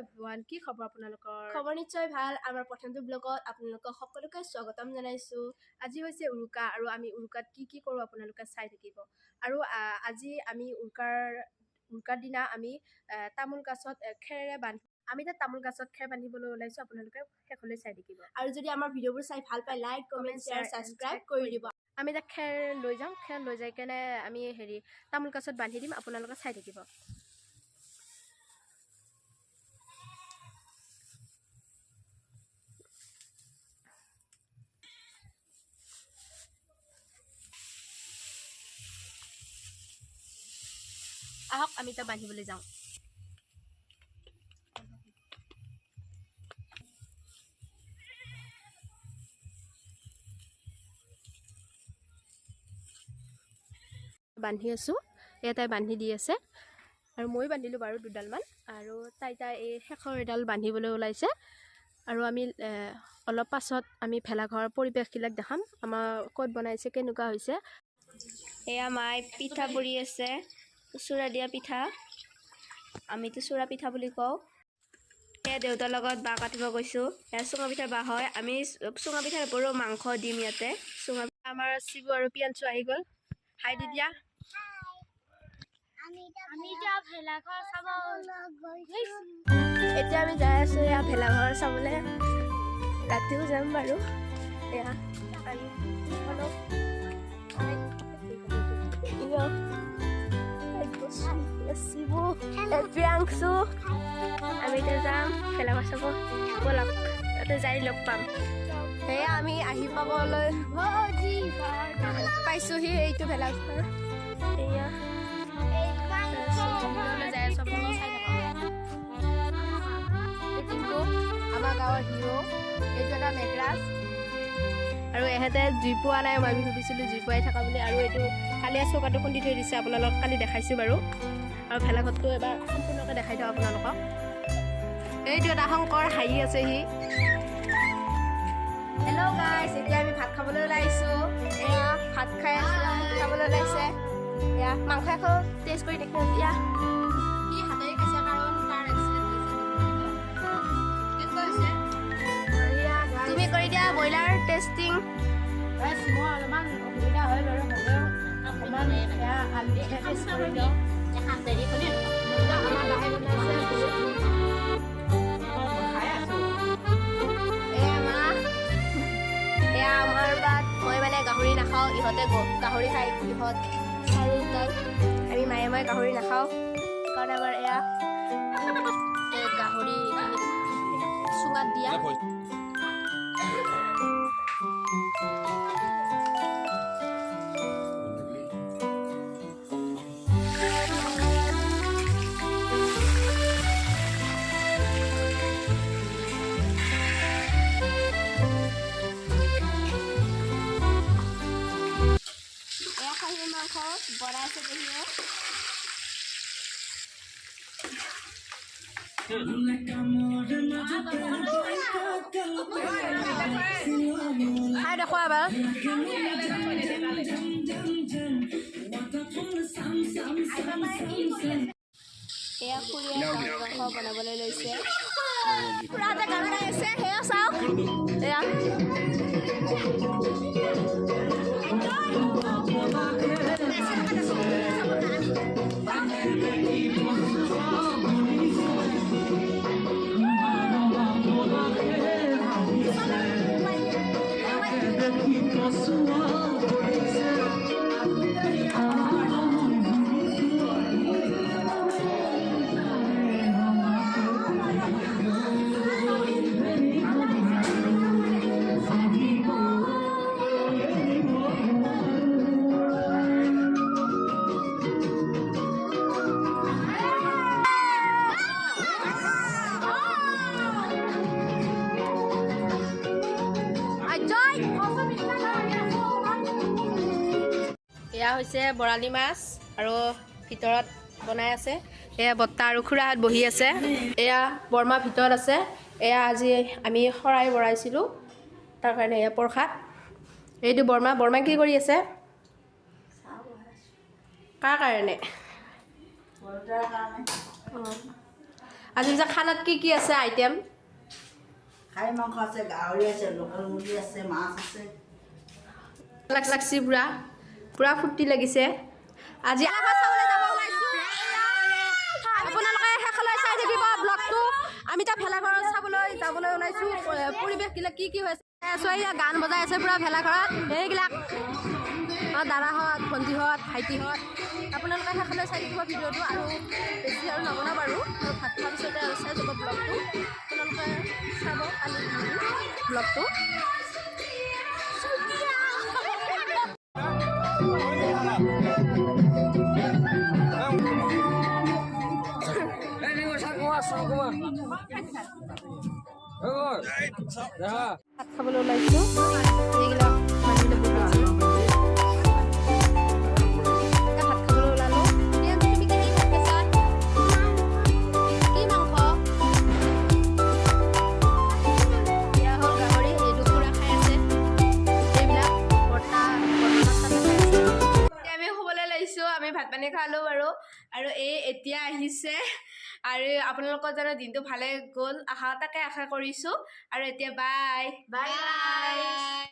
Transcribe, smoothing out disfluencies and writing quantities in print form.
Everyone, কি খবৰ আপোনালোকৰ? খবৰ নিশ্চয় ভাল। আমাৰ প্ৰথমটো ব্লগত আপোনালোকক সকলোকে স্বাগতম জনাইছোঁ। আজি হৈছে উৰুকা আৰু আমি উৰুকাত কি কি কৰোঁ আপোনালোকে চাই থাকিব। আৰু আজি আমি উৰুকাৰ দিনা আমি তামোল গছত খেৰেৰে বান্ধি, আমি এতিয়া তামোল গছত খেৰ বান্ধিবলৈ ওলাইছোঁ। আপোনালোকে শেষলৈ চাই থাকিব। আৰু যদি আমাৰ ভিডিঅ'বোৰ চাই ভাল পায়, like, comment, share, subscribe কৰি দিব। আমি এতিয়া খেৰ লৈ যাওঁ। খেৰ লৈ যাই কেনে আমি হেৰি তামোল গছত বান্ধি দিম, আপোনালোকে চাই থাকিব। আহক, আমি এতিয়া বান্ধিবলৈ যাওঁ। বান্ধি আছোঁ। এয়া তাই বান্ধি দি আছে আৰু ময়ো বান্ধিলোঁ বাৰু দুডালমান। আৰু তাই তাই এই শেষৰ এডাল বান্ধিবলৈ ওলাইছে। আৰু আমি অলপ পাছত আমি ভেলাঘৰৰ পৰিৱেশবিলাক দেখাম, আমাৰ ক'ত বনাইছে, কেনেকুৱা হৈছে। এয়া মায়ে পিঠা পুৰি আছে, চূড়া দিয়া পিঠা, আমিতো চূড়া পিঠা বুলি কওঁ। এয়া দেউতাৰ লগত বাঁহ কাটিব গৈছোঁ। এয়া চুঙা পিঠাৰ বাঁহ হয়। আমি চুঙা পিঠাৰ উপৰিও মাংস দিম ইয়াতে চুঙা। আমাৰ শিৱু আৰু পিয়াঞ্চু আহি গ'ল। হাই দি দিয়া। এতিয়া আমি যাই আছোঁ এয়া ভেলাঘৰ চাবলৈ। ৰাতিও যাম বাৰু। এয়া আমি অলপ শিৱু, প্ৰিয়াংশু, আমি এতিয়া যাম ভেলাঘৰ চাব। ব'লক, তাতে যাই লগ পাম। সেয়া আমি আহি পাবলৈ পাইছোহি, এইটো ভেলাঘৰ। এয়া যাই আছোঁ, আপোনালোকে চাই থাকক। এই টিংকু আমাৰ গাঁৱৰ হিৰ', এইটো এটা মেঘৰাজ। আৰু এহেঁতে জুই পোৱা নাই, মই ভাবিছিলোঁ জুই পোৱাই থকা বুলি। আৰু এইটো কালিয়া চৌকাটো খুন্দি থৈ দিছে, আপোনালোকক কালি দেখাইছোঁ বাৰু। আৰু ভেলাঘৰটো এবাৰ সম্পূৰ্ণকৈ দেখাই দিওঁ আপোনালোকক। এইটো এটা শংকৰ, হাঁহি আছে সি। হেল্ল' গাইজ, এতিয়া আমি ভাত খাবলৈ ওলাইছোঁ। এয়া ভাত খাই আছোঁ, খাবলৈ ওলাইছে। এয়া মাংস এখন টেষ্ট কৰি দেখি এতিয়া। সি হাতেৰে খাইছে, কাৰণ তাৰ এক্সিডেণ্ট হৈছে। কেনেকুৱা হৈছে? তুমি কৰি দিয়া ব্ৰইলাৰ টেষ্টিং। মোৰ অলপমান অসুবিধা হয় বাৰু, হ'লেও অকণমান এয়া আলু টেষ্ট কৰি দিওঁ। আমাৰ বাহে বনাইছে বহুত। খাই আছোঁ। এয়া মা, এয়া আমাৰ বাট। মই মানে গাহৰি নাখাওঁ, ইহঁতে গাহৰি খায়। ইহঁত চাৰিওটাই, আমি মায়ে মই গাহৰি নাখাওঁ। কাৰণ আমাৰ এয়া এই গাহৰি চুঙাত দিয়া। এয়া খাহী মাংস বনাইছে পেহীয়ে। খাই দেখুৱা এবাৰ। এয়া খুৰীয়ে গাহৰি মাংস বনাবলৈ লৈছে। খুৰাহঁতে গান গাই আছে, সেয়া চাওক। এয়া অজয়। এয়া হৈছে বৰালি মাছ আৰু ভিতৰত বনাই আছে। এয়া বৰ্তা আৰু খুৰাহঁত বহি আছে। এয়া বৰমা ভিতৰত আছে। এয়া আজি আমি শৰাই বঢ়াইছিলোঁ, তাৰ কাৰণে এয়া প্ৰসাদ। এইটো বৰমা, বৰমা কি কৰি আছে? কাৰ কাৰণে? অঁ। আজি যে খানাত কি কি আছে আইটেম? খাহী মাংস আছে, গাহৰি আছে, লোকেল মুৰ্গী আছে, মাছ আছে। লাগছি, পুৰা পুৰা ফূৰ্তি লাগিছে আজি। আপোনালোকে শেষলৈ চাই থাকিব ব্লগটো। আমি এতিয়া ভেলাঘৰত চাবলৈ যাবলৈ ওলাইছোঁ। পৰিৱেশবিলাক কি কি হৈ আছে। এয়া গান বজাই আছে পুৰা ভেলাঘৰত। এইবিলাক আমাৰ দাদাহঁত, ভণ্টিহঁত, ভাইটিহঁত। আপোনালোকে শেষলৈ চাই থাকিব ভিডিঅ'টো। আৰু বেছি আৰু নবনাওঁ বাৰু। আৰু ভাত খোৱাৰ পিছতে আৰু চাই যাব ব্লগটো। আপোনালোকে চাব কালি ব্লগটো। ভাত খাবলৈ ওলাইছোঁ। এইবিলাক মানুহবিলাক বহি আছে। এতিয়া ভাত খাবলৈ ওলালোঁ। প্ৰিয়াংশু, তুমি কি কি ভাত খাইছা? কি মাংস? এয়া হ'ল গাহৰি, এইটো খুৰা খাই আছে। এইবিলাক বৰ্তা, বৰ্তামাৰ তাতে খাই আছে। এতিয়া আমি শুবলৈ লৈছোঁ। আমি ভাত পানী খালোঁ বাৰু। আৰু এই এতিয়া আহিছে। আৰু আপোনালোকৰ জানো দিনটো ভালে গ'ল আশা, তাকে আশা কৰিছোঁ। আৰু এতিয়া বাই বাই।